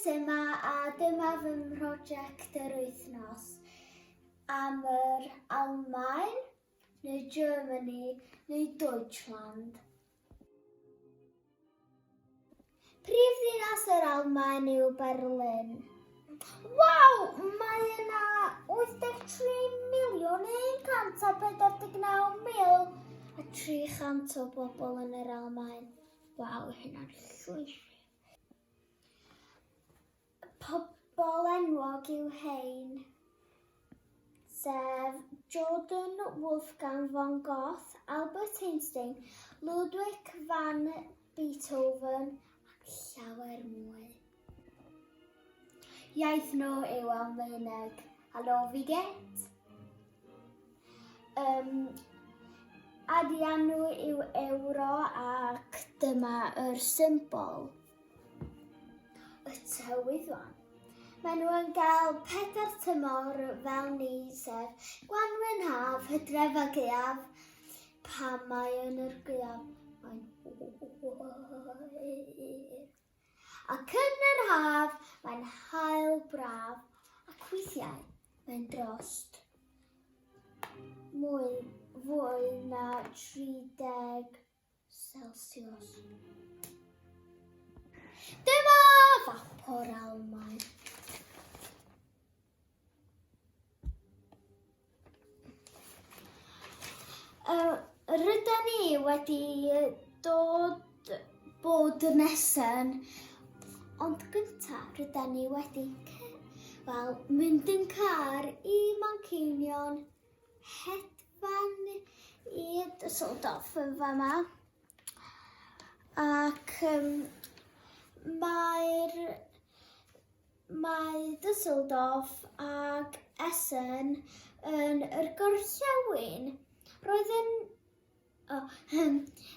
Emma a dyma fy mhroject yr wythnos am yr Almaen neu Germany neu Deutschland. Prif ddinas yr Almaen yw Berlin. Waw! Mae yna 83,149,300 o bobl yn yr Almaen. Waw, hynna'n llwyth. Pobl enwog yw hein, sef Jordan Wolfgang von Goth, Albert Einstein, Ludwig van Beethoven ac llawer mwy. Iaith nhw yw Almaeneg. Helo, fi get. Um, arian nhw yw euro ac dyma yr symbol. Y tywydd wan. Maen nhw yn cael pedair tymor fel ni, sef gwanwyn, haf, hydref a gaeaf. Pan mae yn yr gaeaf, mae'n oer. Ac yn yr haf, mae'n hael braf, ac weithiau mae'n drost mwy, fwy na 30 Celsius. Dyma fap o'r Almaen. Uh, rydyn ni wedi dod bod yn Essen, ond gyntaf rydyn ni wedi wel, mynd yn car i Manceinion hedfan i Düsseldorf yn fama. Ac um, mae'r mae Düsseldorf ac Essen yn yr gorllewin. Roedd yn O,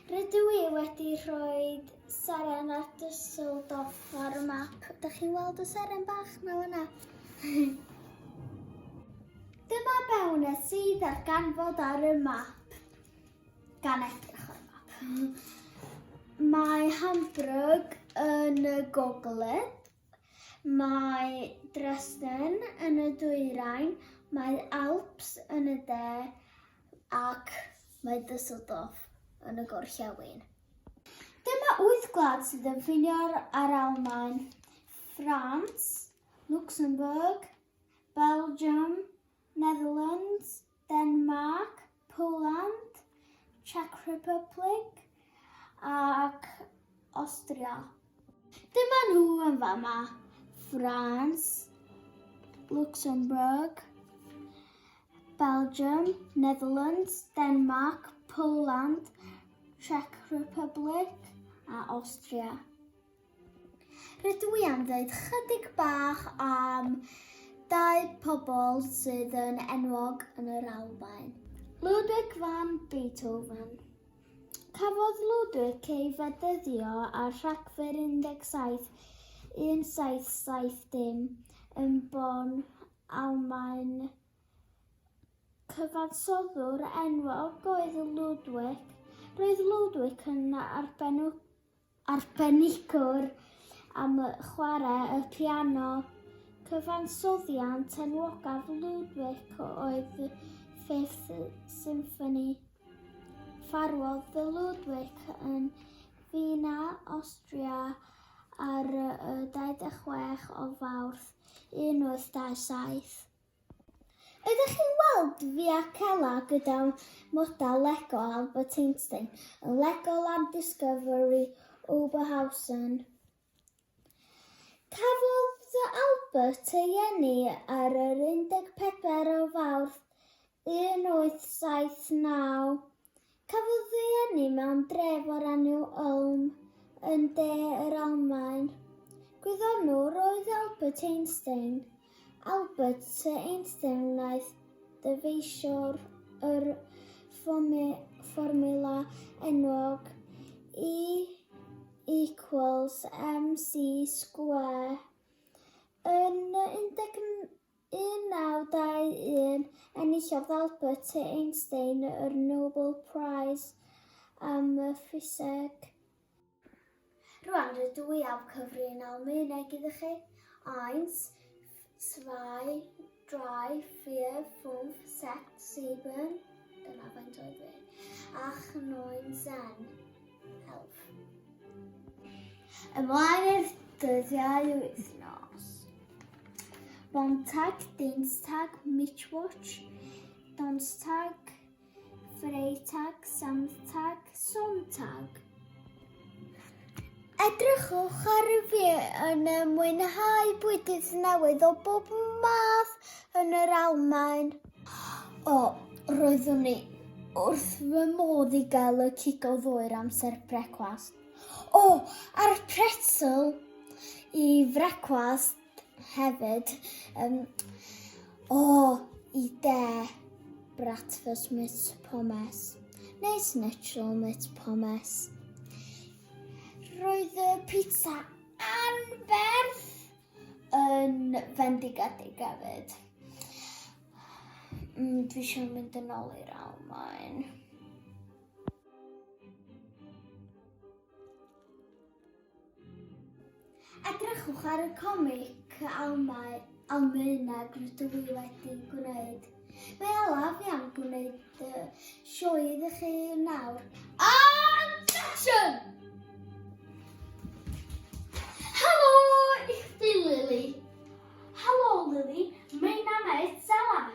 rydw i wedi rhoi seren ar Düsseldorf ar y map. Ydych chi'n weld y seren bach na fyna? Dyma be wnes i ddarganfod ar y map. Gan edrych ar y map. Mae Hamburg yn y gogledd. Mae Dresden yn y dwyrain, mae Alps yn y de ac mae Düsseldorf yn y gorllewin. Dyma wyth gwlad sydd yn ffinio â'r Almaen, France, Luxembourg, Belgium, Netherlands, Denmark, Poland, Czech Republic ac Austria. Dyma nhw yn fama. France, Luxembourg, Belgium, Netherlands, Denmark, Poland, Czech Republic a Austria. Rydw i am ddweud chydig bach am dau pobl sydd yn enwog yn yr Almaen. Ludwig van Beethoven. Cafodd Ludwig ei fedyddio ar Rhagfyr 17, 1770 yn Bonn, Almaen. Cyfansoddwr enwog oedd Ludwig. Roedd Ludwig yn arbenigwr am chwarae y piano. Cyfansoddiant enwocaf Ludwig oedd Fifth Symphony. Farwodd Ludwig yn Fiena, Awstria ar y 26 o Fawrth 1827. Ydych chi'n weld fi ac Ella gyda model Lego Albert Einstein yn Legoland Discovery Oberhausen? Cafodd Albert ei eni ar yr 14 o Fawrth 1879. Cafodd ei eni mewn dref o'r enw Ulm yn de yr Almaen. Gwyddonwr oedd Albert Einstein. Albert Einstein wnaeth ddyfeisio'r yr fformiwla enwog E equals mc square. Yn 1921, enillodd Albert Einstein yr Nobel Prize am y ffiseg. Rwan rydw i am cyfri yn Almaeneg iddo chi. Eins, zwei, drei, vier, fünf, sechs, sieben, dyna faint oedd fi, acht, neun, zehn, elf. Ymlaen i'r dyddiau wythnos. Montag, Dienstag, Mittwoch, Donnerstag, Freitag, Samstag, Sonntag. Edrychwch ar y fi yn mwynhau bwydydd newydd o bob math yn yr Almaen. O, roeddwn i wrth fy modd i gael y cig o ddwy'r amser brecwast. O, a'r pretzel i frecwast hefyd. Um, o, i de, bratwurst mit pommes, neu schnitzel mit pommes. Roedd y pizza anferth yn fendigedig hefyd. Mm, dwi eisiau mynd yn ôl i'r Almaen. Edrychwch ar y comic Almaeneg rydw i wedi gwneud. Mae Alaw fi am gwneud y sioe iddo chi nawr. And action! Helo, ich bin Lily. Hallo Lily, mein Name ist Ella.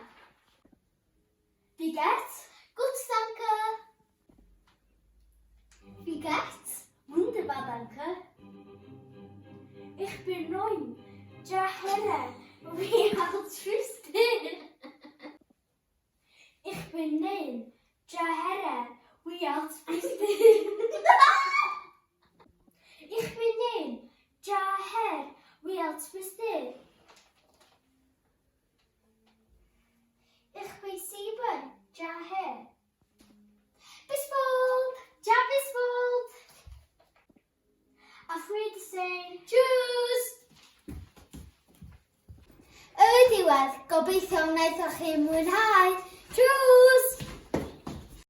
Wie geht's? Gut, danke. Wie geht's? Wunderbar, danke. Ich bin 9. Jahre. Wie alt bist du? Ich bin 9. Jahre. Wie alt bist du? Ich bin 9. Jahre. Wie alt bist du? Ich bin 7. Jahre. Bis bald! Ja, bis bald! Auf Wiedersehen! Tschüss! Y diwedd, gobeithio wnaethoch chi mwynhau. Tschüss!